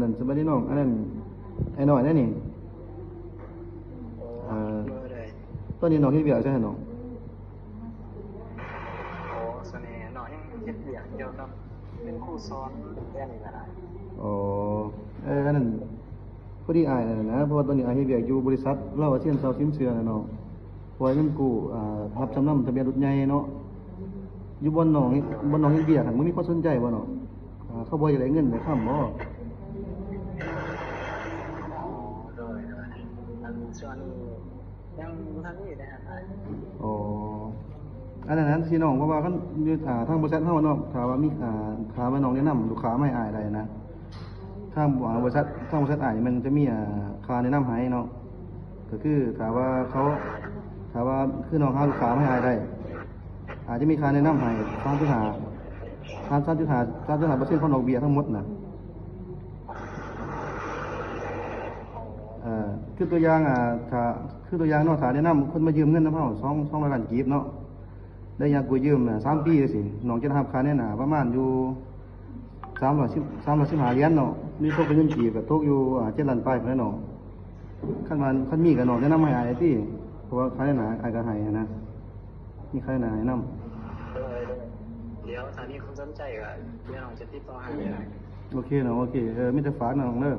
ນັ້ນ ສະບາຍດີນ້ອງ ອັນນັ້ນ ອ້າຍນ້ອຍນະນີ້. ໂອ້ ເອີ ໂດຍ ໂດຍ. ຕອນນີ້ນ້ອງເຮັດວຽກໃສນ້ອງ? ໂອ້ ສະແໜ ນ້ອງຍັງເຮັດວຽກກ່ຽວກັບເປັນຄູສອນແບບນີ້ລະ. ອໍ ເອີ ອັນນັ້ນ ພໍດີອ້າຍນັ້ນນະ ເພາະວ່າຕອນນີ້ອ້າຍເຮັດວຽກຢູ່ບໍລິສັດ ລາວອາຊຽນຊາວສິນເຊື່ອນະນ້ອງ. ເພາະວ່າເງິນກູ້ ອ່າ ຮັບຈຳນຳທະບຽນລົດໃຫຍ່ເນາະ. ຢູ່ບ່ອນນ້ອງ ບ່ອນນ້ອງເຮັດວຽກຫັ້ນ ບໍ່ມີຄົນສົນໃຈບໍ່ນ້ອງ? ອ່າ ເຂົາບໍ່ຢາກໄດ້ເງິນໄດ້ຄຳບໍ່? ໂດຍ ໂດຍ ອັນຊ່ວງນີ້ຍັງບໍ່ທັນມີເດ້. ອໍ ອັນນັ້ນ ອັນຊີ້ນ້ອງ ເພາະວ່າຄັນຢູ່ ອ່າ ທາງບໍລິສັດເຮົາເນາະ ຖ້າວ່າມີ ອ່າ ຖ້າວ່ານ້ອງແນະນຳລູກຄ້າມາໃຫ້ອ້າຍໄດ້ນະ ທາງ ອ່າ ບໍລິສັດ ທາງບໍລິສັດອ້າຍນີ້ມັນຈະມີ ອ່າ ຄ່າແນະນຳໃຫ້ເນາະ. ກໍຄືຖ້າວ່າເຂົາ ຖ້າວ່າຄືນ້ອງຫາລູກຄ້າມາໃຫ້ອ້າຍໄດ້ ອາດຈະມີຄ່າແນະນຳໃຫ້ ສາມຈຸດຫ້າ ສາມ ສາມຈຸດຫ້າ ສາມຈຸດຫ້າເປີເຊັນຂອງດອກເບ້ຍທັງໝົດນະ. ເອີ ຄືຕົວຢ່າງ ອ່າ ຖ້າ ຄືຕົວຢ່າງເນາະ ຖ້າແນະນຳຄົນມາຢືມເງິນນຳເຮົາ ສອງ ສອງຮ້ອຍລ້ານກີບເນາະ ໄດ້ຢາກກູ້ຢືມ ອ່າ ສາມປີຈັ່ງຊີ້ ນ້ອງຈະໄດ້ຮັບຄ່າແນະນຳປະມານຢູ່ ສາມຮ້ອຍສິບ ສາມຮ້ອຍສິບຫ້າຫຼຽນເນາະ ນີ້ຕົກເປັນເງິນກີບກໍຕົກຢູ່ ອ່າ ເຈັດລ້ານປາຍພຸ້ນແຫຼະເນາະ. ຄັນວ່າ ຄັນມີກໍນ້ອງແນະນຳໃຫ້ອ້າຍຕິ ເພາະວ່າຄ່າແນະນຳອ້າຍກໍໃຫ້ຫັ້ນນະ ມີຄ່າແນະນຳໃຫ້ນຳ. ໂດຍ ໂດຍ ດຽວຖ້າມີຄົນສົນໃຈກໍດຽວນ້ອງຈະຕິດຕໍ່ຫາເລີຍ. ໂອເຄນ້ອງ ໂອເຄ ເອີ ມີແຕ່ຝາກນະນ້ອງເດີ.